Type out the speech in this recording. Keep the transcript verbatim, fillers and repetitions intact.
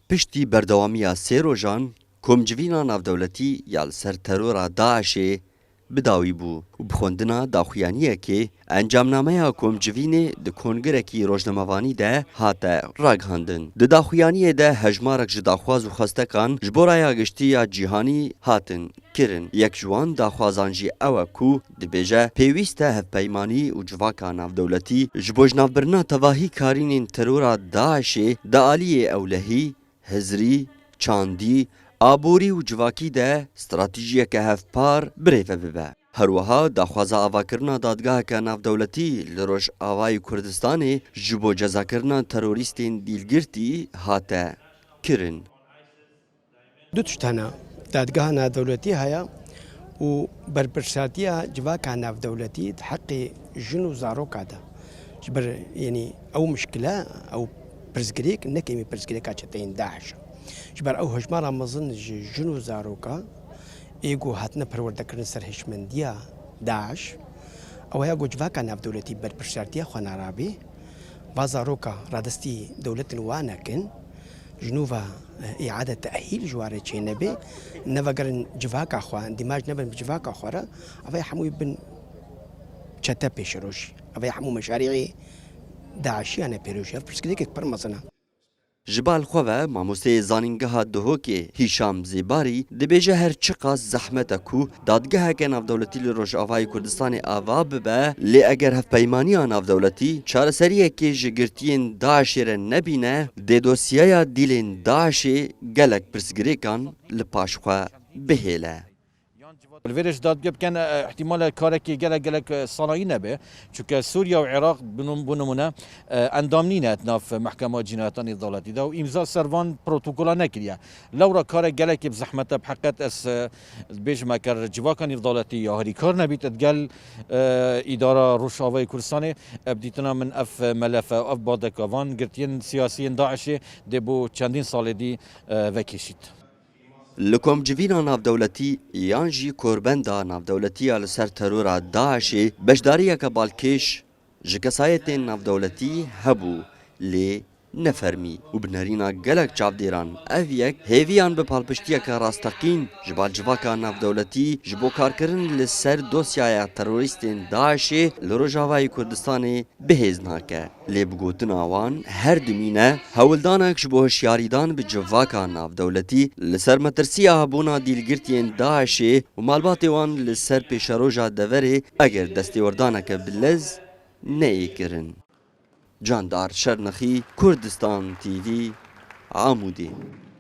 Piştî berdewamiya sê rojan, komcivîna navdewletî ya li ser terora DAIŞê bi dawî bû û bi xwendina daxuyaniyekê encamnameya komcivînê di kongirekî rojnamevanî de hate ragihandin. Di daxuyaniyê de hejmarek ji daxwaz û xwestekan ji bo raya giştî ya cîhanî hatin kirin. Yek ji wan daxwazan jî ew e ku dibêje, pêwîst e hevpeymanî û civaka navdewletî ji bo jinavbirina tevahî karînên terora DAIŞê di aliyê ewlehî, hizrî, çandî, aborî û civakî de stratejiyeke hevpar birêve bibe. Her wiha daxwaza avakirina dadgeheke navdewletî li Rojavayê Kurdistanê ji bo cezakirina terorîstên dîlgirtî hate kirin. Du tişt hene. Dadgeha navdewletî heye û berpirsatiya civaka navdewletî di heqê jin û zaroka de. Ji ber, yanî, ew mişkile, ew pirsgirêk, ne kêmî pirsgirêka çeteyên DAIŞ e. Ji ber ew hejmara mezin ji jin û zaroka ê ku hatine perwerdekirin ser hişmendiya DAIŞ, ew heye ku civaka navdewletî berpirsatiya xwe narabe, va zaroka radestî dewletin wa nekin, ji nû ve, e, îade tehîl ji wan re çênebe, nevegerin civaka xwe, îndîmaj nebin bi civaka xwe re, ev ê hemû bin çete pêşerojî. Ev ê hemû meşarîê DAIŞiya ne pêroşî. Ev pirsgirêkek pir mezin e. Ji bal xwe ve mamosteyê zanîngeha Duhokê Hîşam Zêbarî dibêje, her çiqas zehmet e ku dadgeheke navdewletî li Rojavayê Kurdistanê ava bibe, lê eger hevpeymaniya navdewletî çareseriyekê ji girtiyên DAIŞê re nebîne, dê dosyeya dîlên DAIŞê gelek pirsgirêkan li paş xwe bihêle. Li vê re ji dadgeh bikin, e, ihtimale karekî gelek gelek, e, salayî nebe. Çunke Sûriye û Iraq, bi num-, bo nimûne, e, endam nîne di nav Mehkema Cînayetan Îdaletî de û îmza ser van protokola nekiriye. Lewra karek gelekî bi zehmet e, bi heqet ez, e, dibêjim eger civaka nîvdaletî ya herîkar nebît digel, e, îdara Rojavayê Kurdistanê, e, bi dîtina min ev melefe, ev badeka van girtiyên siyasiyên DAIŞê dê bo çendîn salê dî, e, vekêşît. Li komcivîna navdewletî yan jî korbenda navdewletî ya li ser terora DAIŞê beşdariyeke balkêş ji kesayetên navdewletî hebû, lê ne fermî û bi nerîna gelek çavdêran ev yek hêviyan bi palpiştiyeke rasteqîn ji bal civaka navdewletî ji bo karkirin li ser dosyaya terorîstên DAIŞê li Rojavayê Kurdistanê bihêz nake. Lê bi gotina wan, her dimîne hewldanek ji bo hişyarîdan bi civaka navdewletî li ser metirsiya hebûna dîlgirtiyên DAIŞê û malbatê wan li ser pêşeroja deverê eger destêwerdaneke bi lez neyê kirin. Candar Şernexî, Kurdistan T V, Amûdê.